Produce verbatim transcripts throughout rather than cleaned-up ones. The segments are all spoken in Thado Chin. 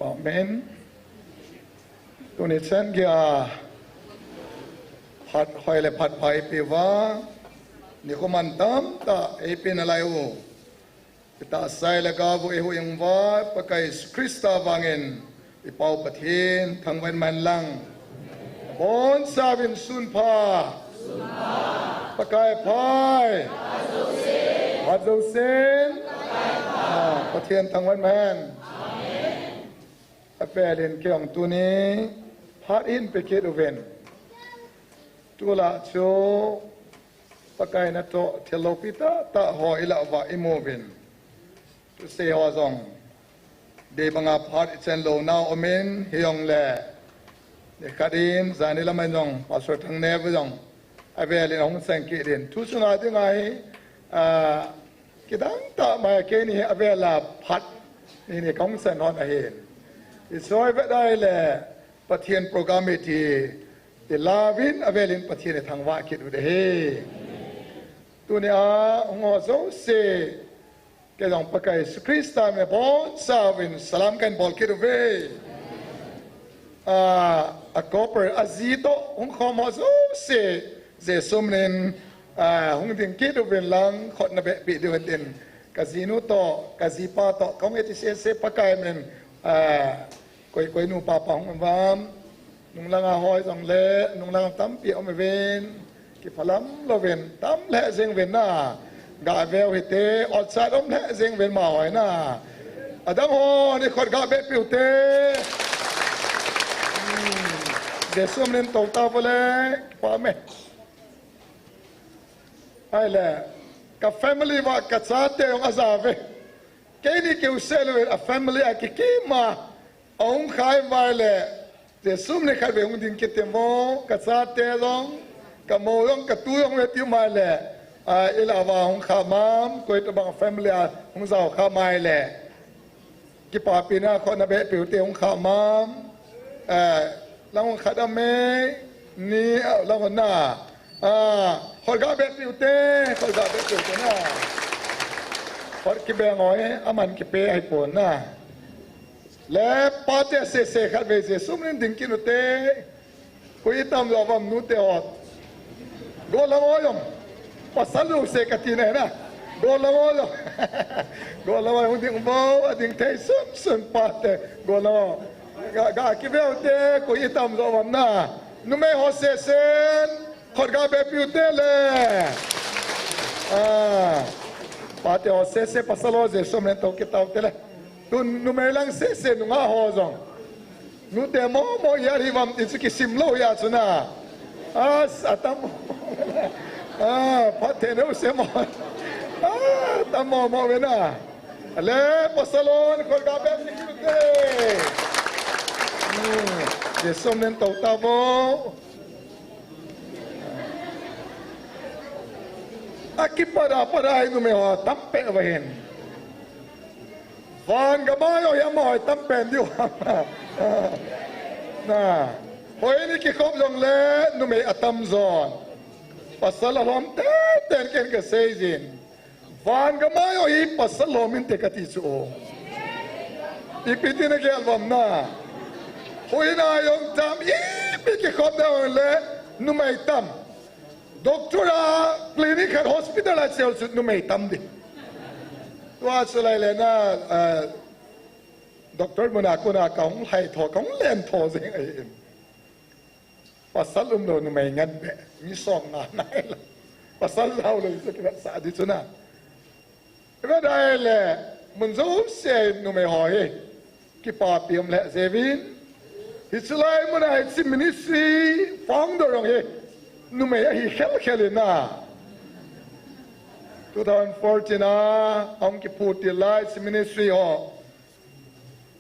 Amen. Tuni chan geiya phat hoi le phat pha eipeuva, nikho mantam tah eipeh nalai u, itahsa le gou u eihuhhing uva, Pakai Jesu Christa vangin iPau Pathen thangvah in umhen lang. Bonchauvin sunpha. Pakai phai. Phat jousen. Ah, Pathen thangvah in umhen. Avel in kei jong tuni phat hin pe kit uvin. Tulai chu Pakai natoh thil loupi tahtah ho ilah uva imu uvin. Thusei ho jong dei banga phat ichan louna umin, hijongle nikhat in jani lam a jong Pastor Thangneo jong avel in ahung sang kit in. Thu sunga dinga hi, ah, kidang tah mai keini avel a phat ni ni kahung san hon ahin. Ichoi vet dai le Pathen program iti, ila uvin avel in Pathen ithangvah kit u ding ahi. Tunia hung ho jouse, kei jong Pakai Jesu Christa min a bonchauvin salam kahin bol kit uve. Ah, a couple aji toh hung khom ho jouse, Jesu min in, ah, hung ding kit uvin lang khut nabehpi diu hen tin. Kajinu toh, kajipa toh, kahung eti sese Pakai min, ah, koi koi nupa pa hung um uvem. Nunglang a hoi jongle, nunglang tampi um uvin. Kiphalam louvin, tam lheh jeng uvin na. Ga veu hite, ot chat um lheh jeng uvin ma hoi na. Adang ho, ni khut ga behpi ute. Hmm, Jesu min in tou tauve le, pa me. Ahile, ka family uva ka chate jong aja uve. Keini keu seh louvin a family a kikim a ahung kha uva ahile, Jesu min in khatvei hung ding kit te mo, ka chate jong, ka mou jong, ka tu jong ve ti uva ahile, a, ilah uva hung kha mam, koi tobang family a hung jao kha uva ahile. Kipapina khut nabehpi ute hung kha mam. Eh, lang hung khat a me, ni, eh, lang hung na. Ah, khut ga behpi ute, khut ga behpi ute na. Khut kibeng hoi, aman kipe ahipon na. Le pate sese khatvei Jesu min in ding kit ute. Koi itam jo uvam nute ho. Gollhang ho jong. Pasal jouse kati na na. Gollhang ho jong. Gollhang ho jong ding uvo, ading thei sunsun pate. Gollhang ho. Ga, ga kiveu te, koi itam jo uvam na. Numei ho sesen. Khut ga behpi ute le. Ah. Pate ho sese pasal ho Jesu min in tou kit taute le. Tun numei lang sese nungah ho jong. Nute momo hia hi uvam ti chu kisim lou hia chu na. As, atam momo. Ah, phat thei neo se mo. Ah, atam momo ve na. Ale, pasal hon, khut ga behpi ute. Hmm, Jesu min in tou tauvo. Akipat a pat a hi numei ho tam peh uva hin. Van gam a jong hi amaho hi tam pen diu ham. Na, hoi ni kikhop jongle numei atam jon. Pasal alhom tenten ken kasei jin. Van gam a jong hi pasal lhom inte kati chu. Ipi ti nagel uvam na. Hoi na jong jam ipi kikhop jongle numei tam. Doctor a clinic khat hospital a cheu chu numei tam ding. Tua chu lai le na, eh, doctor mun a kona kahung lhai tho, kahung len tho jeng ahi in. Pasal umlou numei ngen beh, mi som nga nai la. Pasal jaolou chu kivetsah ding chu na. Ivet a ahile, mun jouse a numei ho hi kipapi um lheh jeng uvin. Hiche lai mun a hiche ministry founder jong hi numei ahi khelkhel in a. Two thousand fourteen a, ahung kiphut til lai hiche ministry ho.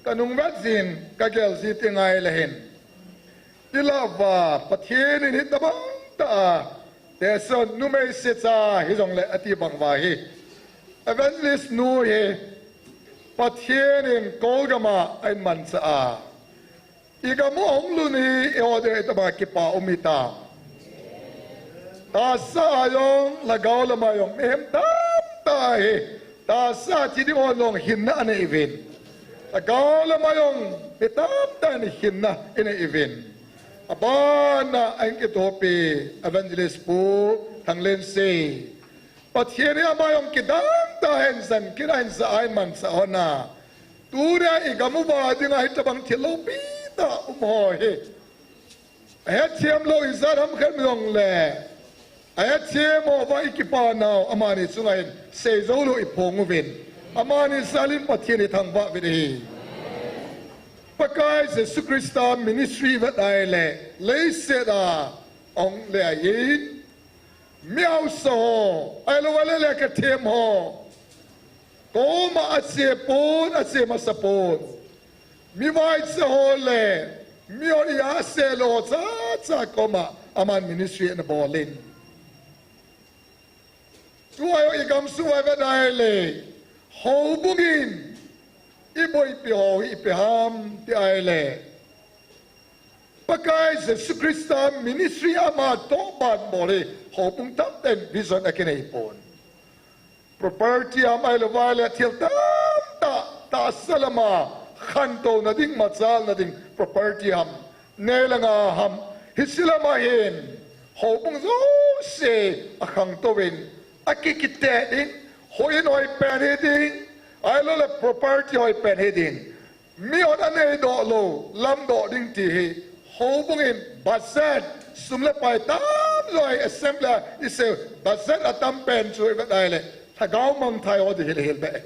Kanung vet jin, kagel ji teng ahile hin. Ilah uva, Pathen in hitabang tah a, Teso numei secha hijongle ati bang uva hi. Evangelist nu hi, Pathen in Kol gam a ahin manchah a. Igam u ahung lut hi, eiho dia itobang a kipa um hitam. Tahsa a jong, lhagao lam a jong, mihem tamtah hi. Tahsa thi ding ho jong hinna anei uvin. Lhagao lama jong mi tamtah in hinna inei uvin. Abana a-in kitopi Evangelist Pu Thanglense. Pathen in ama jong kidang tah in jan kit a, in ja a, in manchah hon a. Tunia igam uva dinga hitobang thil loupi tah um ho hi ahethem lou ijat ham khat um jongle, ahethem ho uva ikipa nau amani chunga hin seijou lou iphong uvin. Amani jal in Pathen ithangvah uvin ahi. Pakai Jesu Christa ministry vet ahile, leiset a ahung le ahin, mi haosa ho, ahilou le lekha them ho, koma ache pon, ache masa pon. Mi vaicha ho le, mi hon a asei lou ho chacha koma aman ministry ana bol in. Tua jong igamsung uva ivet ahile, houbung in iboipi ho hi ipi ham ti ahile, Pakai Jesu Christa ministry ama toh ban bol hi houbung tamtah in vision akinei pon. Property ham, ahilou vale thil tamtah, tahsa lama khantouna ding, machalna ding property ham, nei le gou ham, hiche lama hin houbung jouse akhangtou in, akikiteh ding, houin hoi pen hiding, ahilou le property hoi pen hiding. Mi hon anei doh lou, lamdoh ding ti hi, houbung in budget, sum le pai tamjo hi assembly a isei budget atam pen chu ivet ahile, lhagao mangthai ho ding hile hile beh.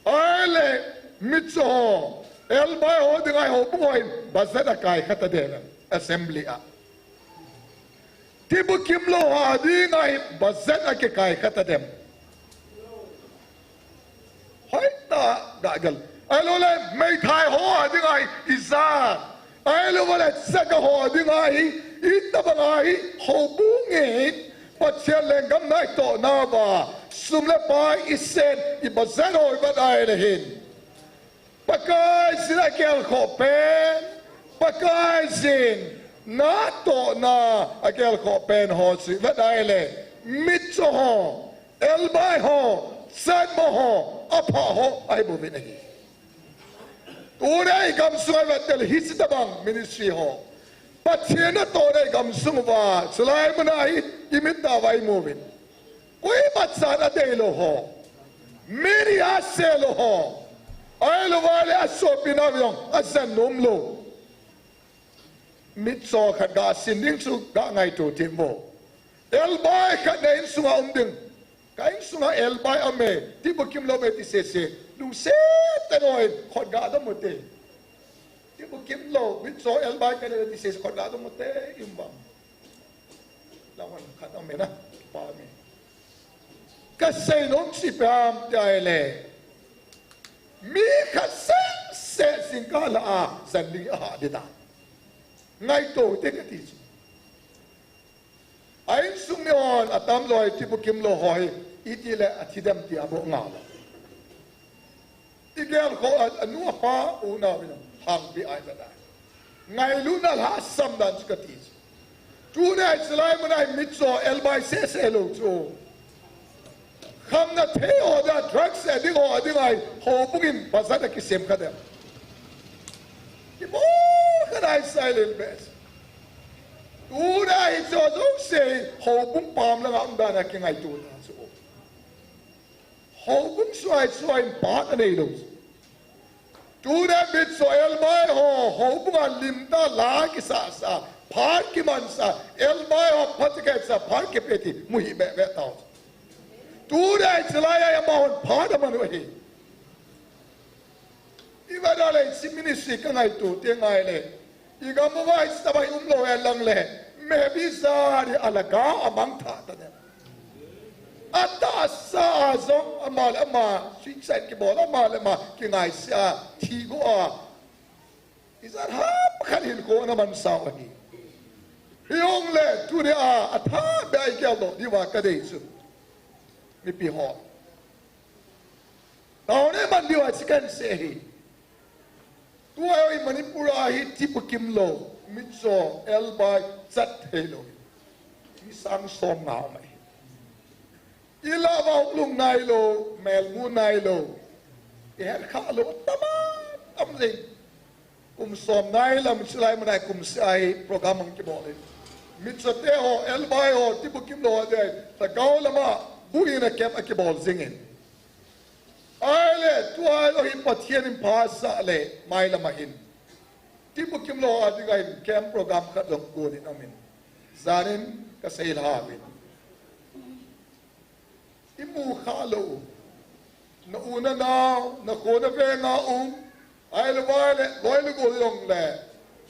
Ahile, mitcho ho, elbai ho dinga hi houbung hon budget akai kha tadem assembly a. Tibukimlou ho dinga hi budget akikai kha tadem. Hoitah a gagel. Ahilou le meithai ho dinga hi ijat. Ahilou le chaga ho dinga hi itobang a hi houbung in Pathen lenggam natohna uva sum le pai isei in i budget ho ivet ahile hin, Pakaiyin agelkhoh pen, Pakaiyin natohna agelkhoh pen ho chu ivet ahile, mitcho ho, elbai ho, chatmo ho, apha ho ahi bouvin ahi. Tunia igamsung a ivet teng le hiche tobang ministry ho, Pathen natohna igamsung uva, chulai muna hi imit a uva imu uvin. Koima chan adeilou ho, mi ni a aseilou ho, ahilou vale asopi nau jong ajan nomlou. Mitcho khat gasin ding chu gangaito thei vo. Elbai khat na insunga um ding. Ka insunga elbai aume, tibukimlou me ti sese, lungset tah in khut gadoh ute. Tibukimlou, mitcho elbai khat na ti sese khut gadoh ute, ium vang. Lang hon khat aume na, pa me. Kasei nom chu ipi ham ti ahile, mi khat sese jingkah lah a jan ding ahah ding ahi. Ngaito ute kati chu. A insung mi hon atamjo hi tibukimlou ho hi, iti le athi dem ti aboh ngal a. Igelkhoh a, anu apa, unau in ahangpi ahi ve tai. Ngailutna lhasam dan chu kati chu. Tunia hi chulai muna hi mitcho elbai sese lou chu. Khamna thei ho dinga, drugs a ding ho dinga hi houbung in budget akisem kha dem. Kibol kha dai silent base. Tunia hiche jouse hi houbung pam langa um dan a kingaitona chu. Houbung suai suai in phat aneilou chu. Tunia mitcho elbai ho, houbung a lim tah a la kisasa, phat kimansah, elbai ho phat kikhetsa, phat kipe ti mu hih behbeh tao chu. Tunia hi chulai a amahon phat aman u ahi. Ivet a le hiche ministry kangaito teng ahile, igam uva hiche tobang umlou henlang le, maybe jari alhagao amangthah tadem. Atahsa a jong ama le ama suicide kibol, ama le ama kingaisea, thi go a, ijat ham khat hinkho ana mansah u ahi. Hijongle tunia atha beh a igeldoh diuva kadei chu, mipi ho, taona iman diuva chu kahin sei ahi. Tua hi Manipur a hi tibukimlou, mitcho, elbai, chat theilou mi sang somnga um ahi. Ilah uva huklhung nailou, melmu nailou, Kihet kha lou, tam a tam jeng. Kum som nai lam, chulai mun a hi kum seh a hi program hung kibol in. Mitcho te ho, Elbai ho, Tibukimlou ho te, Lhagao lam a, huhhingna camp akibol jing in. Ahile, tua ahilou hi Pathen in phasah le, mai lam a hin. Tibukimlou ho a dinga hin camp program khat jong gon in um in. Jan in kasei lha uvin. Imu kha lou u. Na u na nao, na kho na veng a um. Ahilou vai le, loi le gol jong le.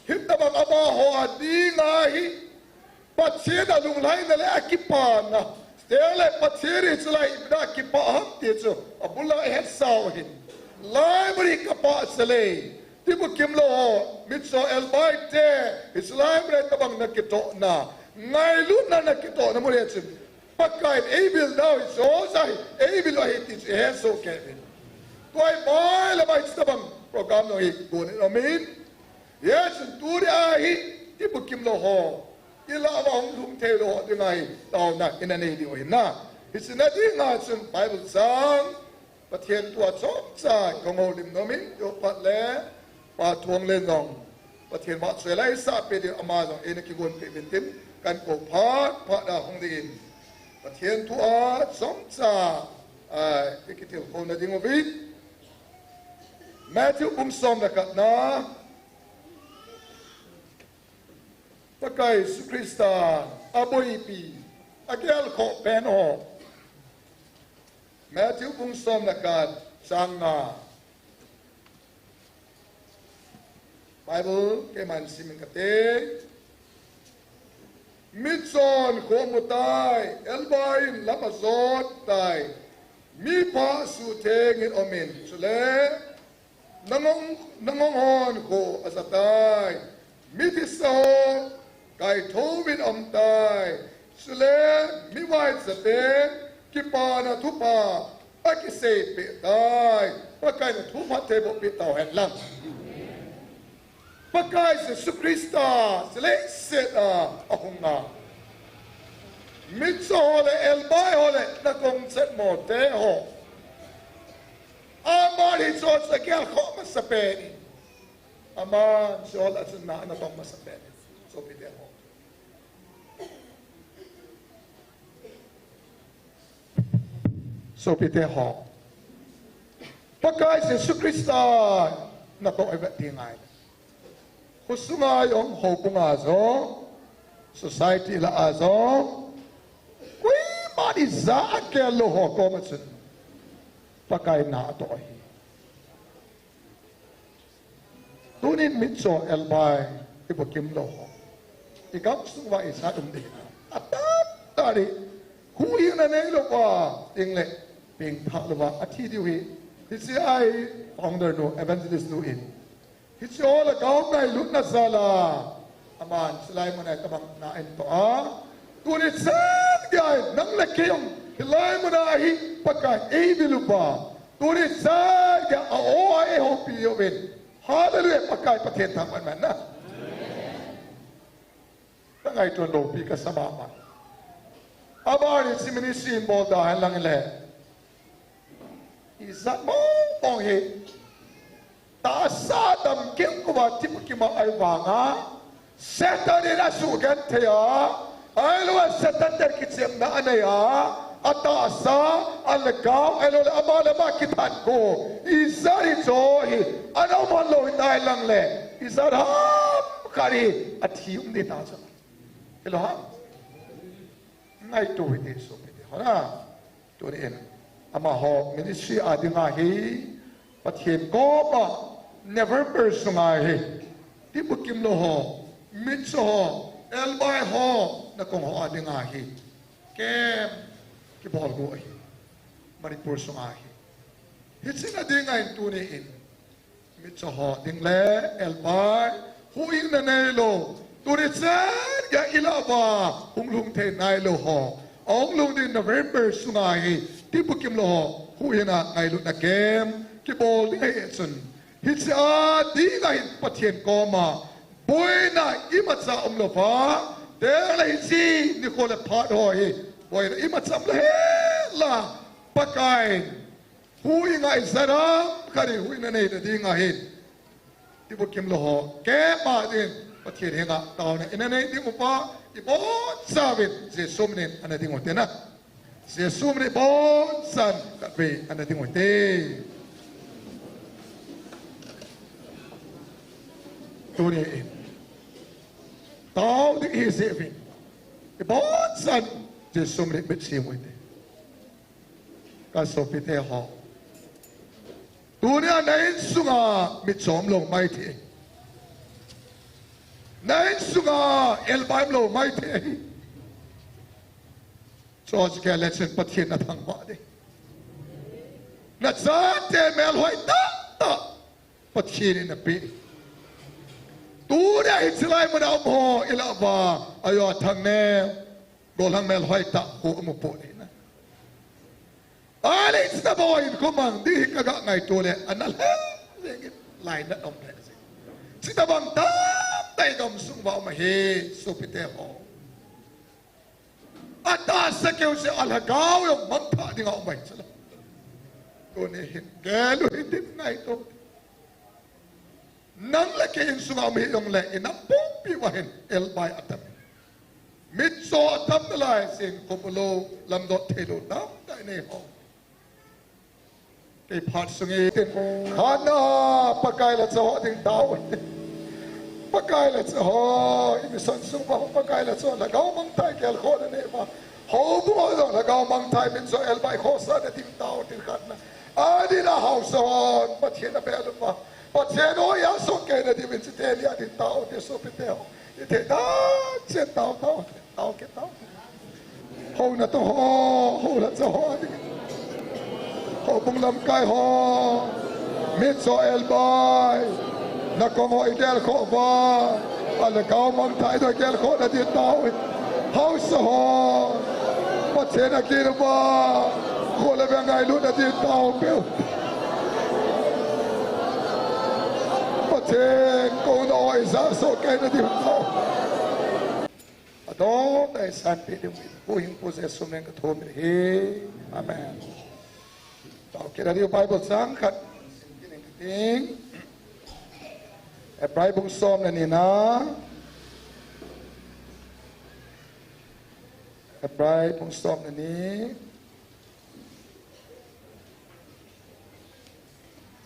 Hitabang amaho a dinga hi. Pathen a lunglhaina le akipana. Chule Pathen hi chulai ina kipah ham ti chu. Abul a ihet sau hin. Lai bari kapah sele. Tibukimlou ho, Mitcho Elbai te, hiche lai mun a tabang na kitohna, ngailutna na kitohna mun hi chun, Pakai in eivil nau hi, joh jeh a hi, eivil u ahi ti chu ihet soh kei uvin. Tua hi mai le mai hiche tabang program jong hi gon in um in. Hichun tuni a hi, Tibukimlou ho, ilah uva hung lhung thei lou ho dinga hi, taona ina nei diu ahi na. Hiche na dinga chun Bible chang, Pathen thu a chomcha kahung houlim nom in, tua pat le, Pa Thonglen jong, Pathen vahchoi la eisah peh diu ama jong eina kigon peh uvin tin, kahin kou phat phat a hung ding in. Pathen thu a chomcha, a, ikitilkhouna diu ahi. Matthew bung som le khat na, Pakai Jesu Christa aboipi, agelkhoh pen ho. Matthew bung som le khat chang nga. Bible keiman sim in kate. Mitchon kho amu tai, Elbai in lam ajot tai. Mipha suhtheng in um in, chule Nangong, nangong hon kho aja tai. Mithisa ho kaithou vin aum tai. Chule mivaicha ten kipana thupha akisei peh tai. Pakai in thupha theiboh peh tau hen lang. Pakai Jesu Christa, chule set a, ahung a. Mitcho ho le, Elbai ho le, nakong chet mo te ho. Aman hiche ho chu agelkhoh masapen in. Aman hiche ho lah a chun na ana tong masapen in. Sopite ho. Sopite ho. Pakai Jesu Christa natoh ivet ding ahile. Khosunga jong, houbunga jong, society lah a jong, koiman ija agel lou ho koma chun Pakai na atoh ahi. Tunin Mitcho, Elbai, Tibukimlou ho, igamsung uva ijat um ding atam tah ding. Huhhingna neilou va, ding le pengthah lou va athi diu ahi. Hiche a hi founder nu, evangelist nu in Hiche ho lah a ngailutna jal a, aman hilai mun a tabang na ahin toh a. Tuni chan gei a nang le kei jong hilai mun a hi Pakai in eivil uva. Tuni chan gei a o a eihoupi uvin. Hallelujah, Pakai Pathen thangvah in umhen. Ka ngaito loupi kasa mama. Aban in hiche ministry in bol da hen lang le. Ijat mong mong hi. Tahsa dam keu keuva Tibukim a ahi vanga. Satan in asugenthei a. Ahilouleh Satan te kichepna anei a. Atahsa, alhagao, ahilouleh ama le ama kithat khu. Ijat hiche hi. Ana um lou hitai lang le. Ijat ham khat hi. Athi um ding ta chu. Hilou ham. Ngaito hite sopite ho na. Tuni in, amaho ministry a dinga hi, Pathen koma November sunga hi, Tibukim lou ho, Mitcho ho, Elbai ho, nakong ho a dinga hi, camp kibol gu ahi, Manipur sunga hi. Hiche na dinga in tuni in, Mitcho ho ding le, Elbai, huhhingna neilou. Tuni chan gei a ilah uva, hung lhung thei nailou ho. Ahung lhung ding November sunga hi, Tibukim lou ho, huhhingna ngailutna camp, kibol ding ahi chun. Hiche a dinga hin Pathen koma, boina imacha umlou va, teng le hiche nikho le phat ho hi, boina imacha umlou hel a, Pakai in Hui ngai zaram khat hi hui na nei na ding ahin. Ti bu kim lo ho. Keima din. Pathen henga taona ina nei ding upa. Ibonchauvin Jesu minin ana ding u te na. Jesu minin ibonchauvin kape ana ding u te. Tuni in. Tao ding hi jeh uvin. Ibonchauvin Jesu minin mitsim u te. Ka sopite ho. Tunia na insunga mitcho umlou maithei. Na insunga elbai umlou maithei. Chua chu kei le chun Pathen na thangvah ding. Na chate melhoi tahtah Pathen in napeh. Tunia hiche lai muna um ho ilah uva, ajo a thang ne. Gollhang melhoi tah khu amu poi na. Ahile hiche tobang a hinkho mang ding hi ka ga ngaito le, ana lheh jengin lainat aum lheh jeng. Hiche tobang tamtah i gamsung uva um ahi, sopite ho. Atahsa keu jeh a lhagao jong mangthah dinga um ahi chu la. Tuni hin gel u hitin ngaito. Nang le kei insunga um hijongle, inam pumpi uva hin elbai atam. Mitcho atam nalai jeh in, khomu lou, lamdot theilou tamtah inei ho. Kei phat sung in tin, khatna, Pakai lhacha ho ding tao. Pakai lhacha ho, i mission sung uva Pakai lhacha ho, lhagao mangthah i gelkhohna nei uva. Houbung ho jong lhagao mangthah i mitcho elbai khohsahna ding tao tin khatna. Adin a haosa hon Pathen abel uva, Pathen hoiya sohkei na diuvin chuteni a ding tao te sopite ho. I thei dan chen tao, tao, tao kit tao. Houna to ho, hou lhacha ho ding. Houbung lamkai ho, mitcho elbai, na kong ho i gelkhoh uva, a lhagao mangthah i dou gelkhohna ding tao. Haosa ho, Pathen a kin uva, kho le veng ngailutna ding tao peh u. Pathen kouna ho i ja sohkei na ding tao. Adon tah i sanpeh ding u, Pu Hing Pu Jesu min in ka thum in ahi. Amen. Tao kit a ding Bible chang khat. Hebrai bung som le ni na. Hebrai bung som le ni.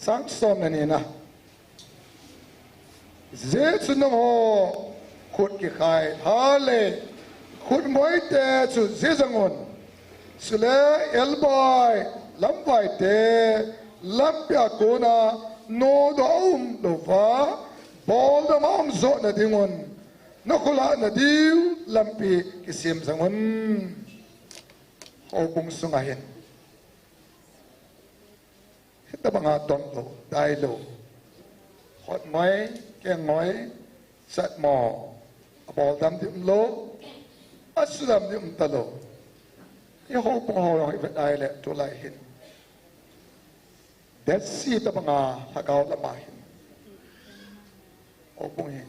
Chang som le ni na. Hijeh chun nangho khut kikhai lha le khut ngoi te chu jijang un. Chule elbai, lamvai te lampi a kona nodoh a um louva, boldam a um joh na ding un, na khut lah na diu lampi kisem jang un. Houbung sunga hin. Hitobang a donlou, dailou. Khut ngoi, keng ngoi, chatmo. Aboldam ding umlou, asudam ding umtalou. I houbung ho jong i vet a ahile tulai hin. Dead Sea tobang a lhagao lam a hin. Houbung hi.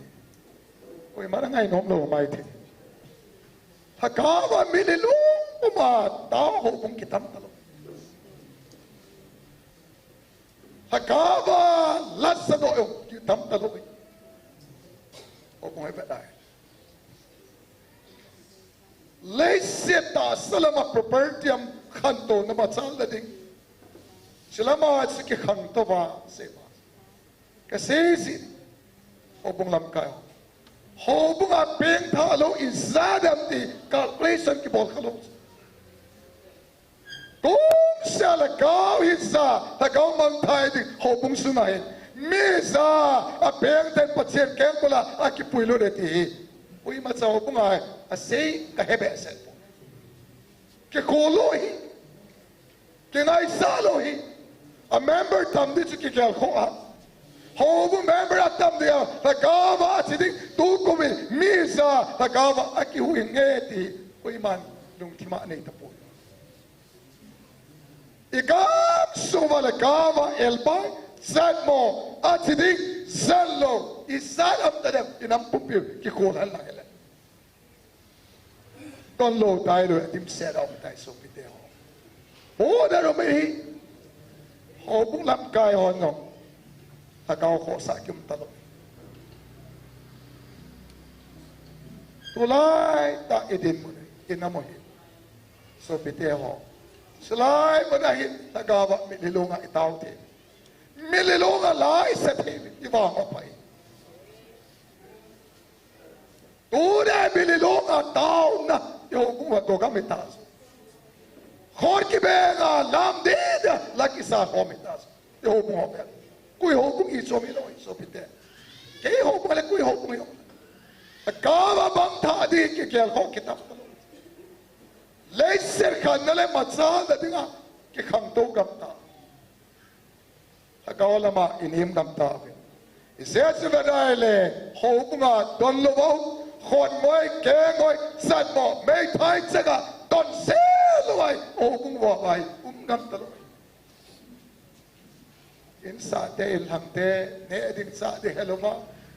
Koiman angai nom lou maithei. Lhagao a mi lilung puma tao houbung kitam talou. Lhagao a lasa doh jong kitam talou. Houbung hi vet a. Leiset tahsa lam a property ham khantouna machal na ding. Chulama chu kikhangtou va, sei va. Kasei jin, houbung lamkai ho. Houbung a pengthah lou ijat ham ti calculation kibol khalou. Kum seh a lhagao hi ja, lhagao mangthah ding houbung sunga hin. Mi ja, apeng ten Pathen kengkola akipuilut e ti hi. Koimacha houbung a asei kahe behseh poi. Kikholou hi. Kingaisah lou hi. A member tam ding chu kigelkhoh a. Houbung member atam ding a, lhagao va ache ding, tukum in mi ja, lhagao va akihuhhing e ti. Koiman lungthim a nei tapoi. I gamsung uva lhagao va elbai, chatmo, ache ding, chat lou, ijat ham tadem, inam pumpi kikholhan lang hile. Donlou, dailou, adimset a um tai sopite ho. Border um ahi. Houbung lamkai hon jong lhagao khohsah kium talou. Tulai tah idinmun, inam u hi. Sopite ho. Chulai mun a hin lhagao a mitlhi long a itao thei. Mitlhi long a laisah thei, ivang aphai. Tuni mitlhi long a taona, ihoubung uva dogam ita chu. Khut kibeng a lam dida, la kisa khom ita chu. Ihoubung ho beh. Koi houbung ichom ilou, sopite. Kei houbung le koi houbung ilou. Lhagao a mangthah ding kigel ho kitam talou. Leiset khanna le machalna dinga kikhangtou gam ta. Lhagao lama inim gam tauvin. Ijeh chu ve nai le, houbung a donlou vou, khonngoi, kengngoi, chanmo, meithai chaga, don sel lou vai, houbung uva vai, um gam talou. Insahte, inlhangte, neh ding chah ding helou va,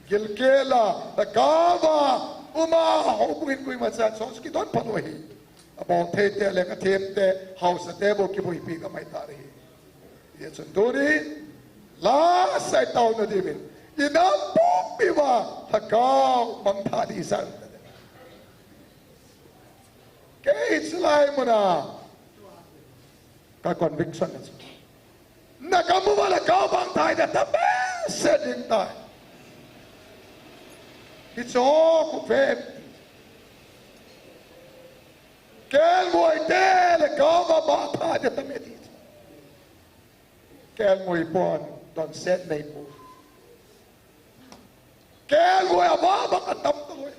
gilkel a, lhagao a, um a, houbung in koima cha, chon chu kidon phalou ahi. Abol theite le kathemte, haosate bou kiboipi gam ahi ta ahi. Hijeh chun tuni, lasa itaona diuvin, inam pumpi uva, lhagao mangthah ding isan. Kei chulai mun a, ka conviction ahi chu. Na gam uva lhagao mangthah ding atam behseh ding tai. Hiche ho khu ve. Kelngoi te lhagao uva mangthah ding atam e ti. Kelngoi pon, donset nei pon. Kelngoi a vang vang atam talou.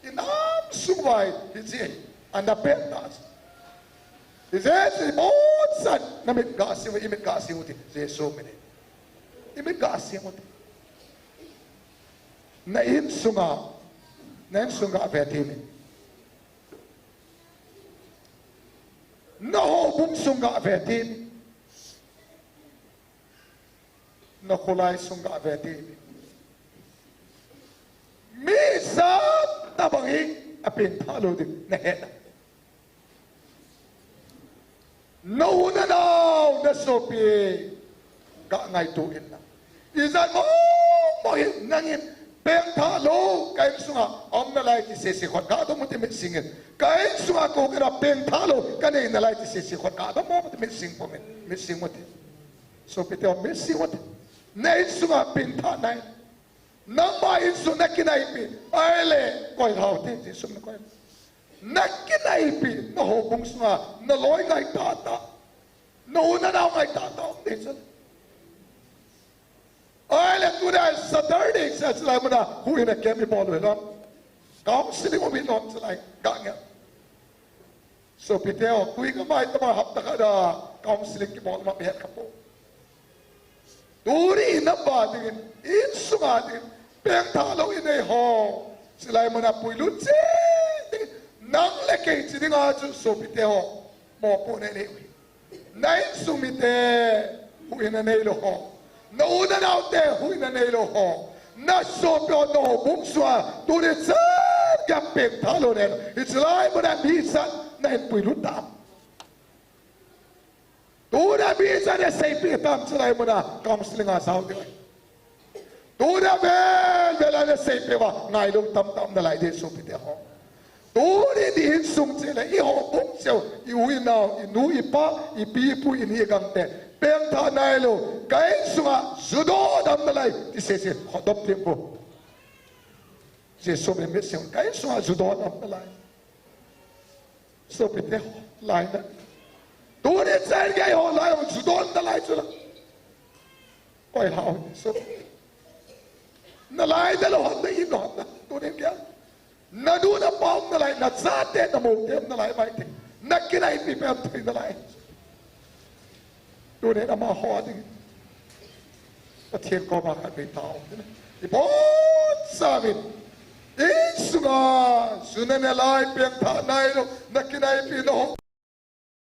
Inam sung uva hiche ana pen ta. Hijeh chun iboncha'n namit ga sing u, imit ga sing u te, Jesu min in. Imit ga sing u te. Na insunga, na insunga ve ti min. Na houbung sunga ve ti min. Na kholai sunga ve ti min. Mi jat tabang hi apengthah lou ding nahet a. Na u na nao na sopi ga ngaito in lang. Ijat mo mo hi nangin pengthah lou ka insunga aum nalai ti sese khut ga dom u te mit sing in. Ka insunga kou kina pengthah lou ka nei nalai ti sese khut ga dom u te mit sing pum in. Mit sing u te. Sopite ho, mit sing u te. Na insunga pengthah nai. Nangma insung na kinaipi. Ahile, koi lhau te, Jesu na koi. Na kinaipi, na houbung sunga, na loi ngai tata. Na u na nao ngai tata, um ding chu. Ahile, tuna Saturday, sa chulai muna, huhhingna camp ibol u hilou. Counseling um hilou chulai, ga ngeh. Sopite ho, koi ka mai tama hapta khat a counseling kibol ma mihet kha po. Tuni inam a dingin, insunga dingin, pengthah lou inei ho. Chulai muna puilut cheh ding, nang le kei chi dinga chu sopite ho. Mopohna nei u hi. Na insung mite, huhhingna neilou ho. Na u na naote, huhhingna neilou ho. Na sopi ho, na houbung sunga, tuni chan gei a pengthah lou nei. Hiche lai muna mi jat nahin puilut tam. Tuna mi jat naseipeh tam, chulai muna counseling a jao ding. Tuna vel vel a naseipeh uva, ngailou tamtah um nalai ding sopite ho. Tuni i insung cheh le, i houbung cheh u, i u i nao, i nu i pa, i pi i pu, i ni i gangte. Pengthah nailou, ka insunga ju don um nalai, ti sese, kho dop thim po. Jesu min mit sing, ka insunga ju don um nalai. Sopite ho, lainat. Tuni chan gei ho lai ho, ju don nalai chu la. Koi lhau, so. Nalai nalou ham, na in lou ham, tuni gei. Na nu na pa um nalai, na chate na moute um nalai mai te. Na kinaipi pen um thei nalai. Tuni amaho ding. Pathen koma khatvei tao. Ibonchauvin. Insunga, ju na ne lai pengthah nailou, na kinaipi na ho.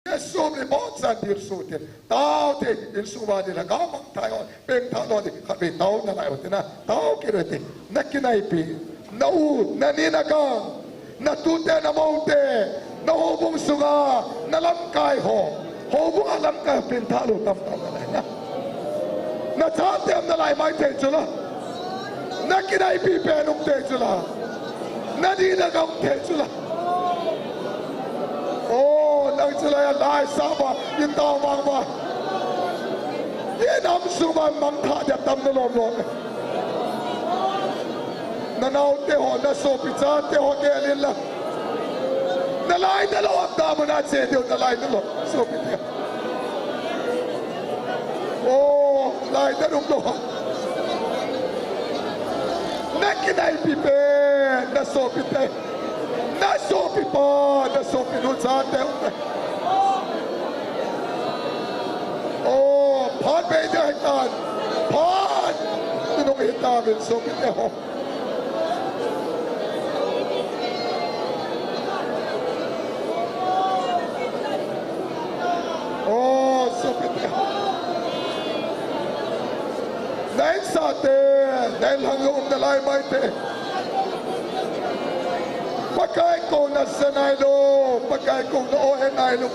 Jesu min bonchan ding sute. Tao te, insung uva ding lhagao mangthah ho, pengthah lou ding, khatvei tao nalai u te na, tao kit u te, na kinaipi, na u, na ni na gang, na tute na moute, na houbung sunga, na lamkai ho, houbung a lamkai ho pengthah lou tamtah nalai na. Nachate um nalai maithei chula. Nakinaipi pen um thei chula. Nadi nagam thei chula. O, nang chula ya lai saba, in tao mang ba. Inam sung ba mangthah dia tam nalom lom. Nanaote ho, nasopi chate ho gel inla. Nalai nalom, damun a che diu, nalai nalom, sopite. O, lai nalom lom. Nakinaipi pen, nasopite. Nasopipa, nasopinu chate. O, phat bei dia hitan. Phat. Tunung hitauvin sopite ho. O, sopite. Na insate, na inlhang um nalai maithei. Pakai kouna sa nailou, Pakai kouna o he nailou.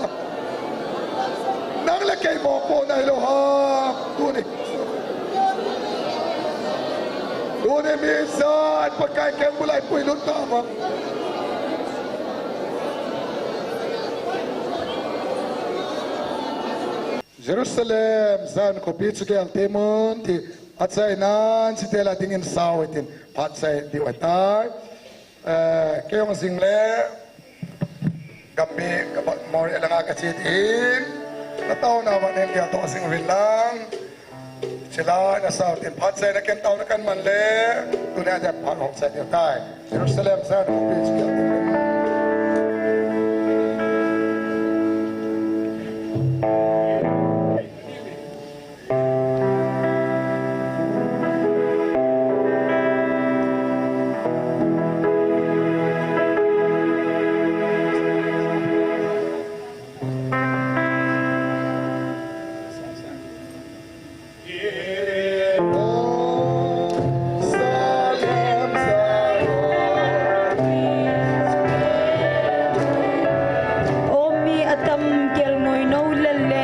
Nang le kei mopo nailou ham, tuni. Tuni mi san, Pakai kengulai puilut tama. Jerusalem, Zion khopi chu kelte mun ti, phatchai nan, chite la dingin sao itin, phatchai diu ahitai. Eh, kei hung jing le, gambi, kaba mori alanga kache tin, nataona vang in kei toh jing uvin lang. Chilai nasao tin phatchai na ken taona kan man le, tunia dia phat hung chai diu tai. Jerusalem, Zion khopi chu kelte mun. O mi atam kel moi nou lel le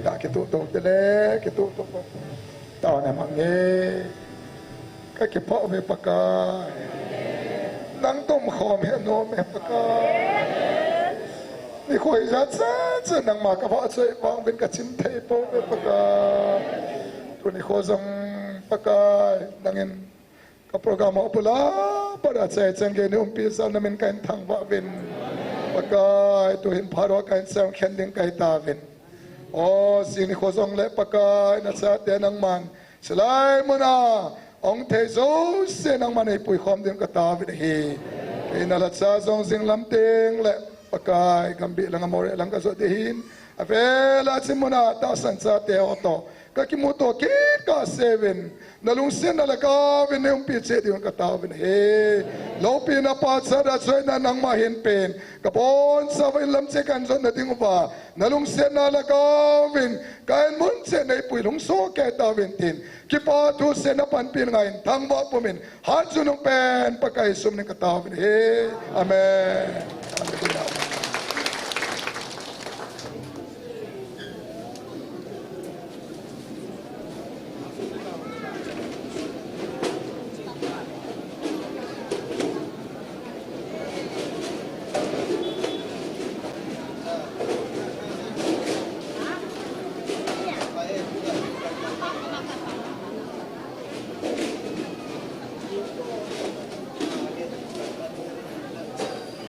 Dah kituh to tile, kituh to. Taona mang e. Ka kipah uve Pakai. Nang toh khom he nom e Pakai. Nikho ijat cha cha nangma ka vahchoi vang uvin ka chim thei pouve Pakai. Tuni kho jong Pakai nangin ka program ho bula pat a chai chan gei nei umpi jal namin kahin thangvah uvin. Pakai tuhin phat ho kahin sem khen ding kahi tauvin. O, jing nikho jongle Pakai nachate nangman silai muna hung thei jouse nangman eipui khom ding kataovin ahi. Kei nalhacha jong jing lam tengle Pakai gambih langa Moreh lang kajot ding ahin. Avel a chimuna tahsan chate ho toh ka kimuto kit kahse uvin, nalungsetna lhagaovin nei umpi cheh diuvin kataovin ahi. Loupina pachat a choina nangma hinpen, kabonchauva inlam cheh kahin jotna diuva nalungsetna lhagaovin kahin mun cheh neipui lhungsoh kei tauvin tin, kipathu sena panpina ngain thangvah pumin, hatchungnung pen Pakai Jesu minin kataovin ahi. Amen.